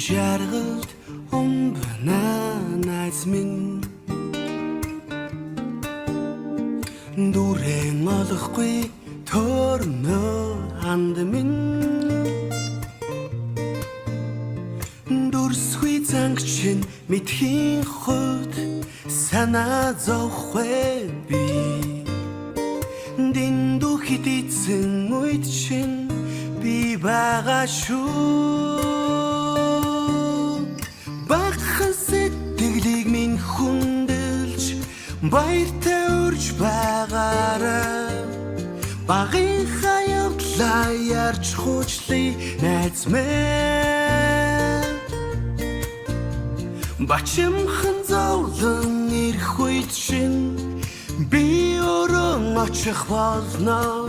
Жаргалд умбна найз минь, дүрэн олохгүй төрнө анд минь, дүрсгүй занг чинь мэдхийн хувьд санаа зовхгүй би. Дэндүү хитийцэн үед чинь би байгаа шүү. Багхан сэтгэлийг минь хүндэлж баяртай урьж байгаарай. Багынхаа явдлаа ярьж хуучлаа найз минь. Бачимхан зовлон ирэх үед чинь би өрөн очих болно.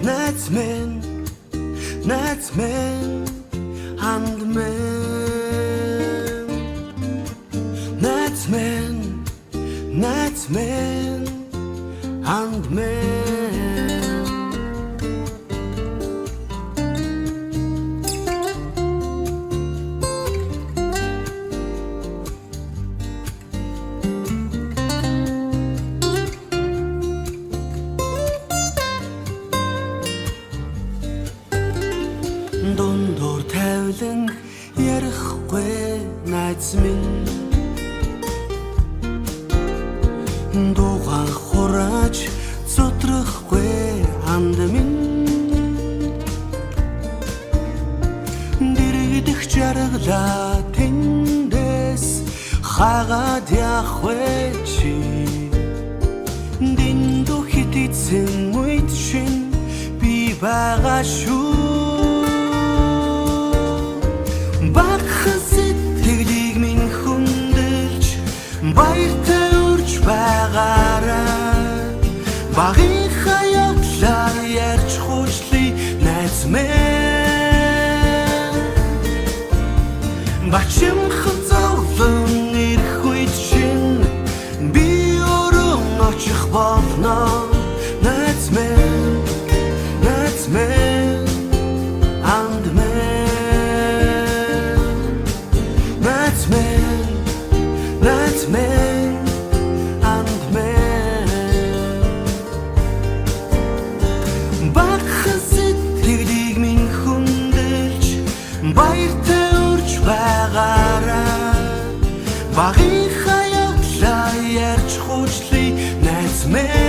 Найз минь, найз минь, анд минь. Найз минь, найз минь, анд минь. Дундуур тавилан ярихгүй найз минь, дуугаан хурааж зудрахгүй анд минь. Дэрэгдэх жаргалаа тэндээс хагаад явах вэ чи? Дэндүү хитийцэн үед чинь би байгаа шүү. Багхан сэтгэлийг минь хүндэлж баяртай урьж байгаарай. Багынхаа явдлаа ярьж хуучлаа найз минь. Бачимхан зовлон ирэх үед чинь би өрөн очих болно. Найз минь, найз минь, анд минь. Найз минь, найз минь, анд минь. Багхан сэтгэлийг минь хүндэлж баяртай урьж байгаарай. Багынхаа явдлаа ярьж хуучлаа найз минь.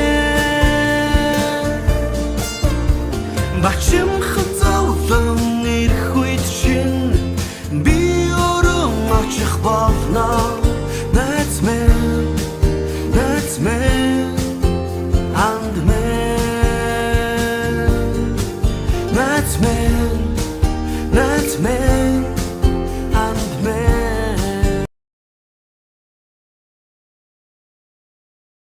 Бачимхан зовлон ирэх үед чинь би өрөн очих болно. Найз минь, найз минь, анд минь. Найз минь.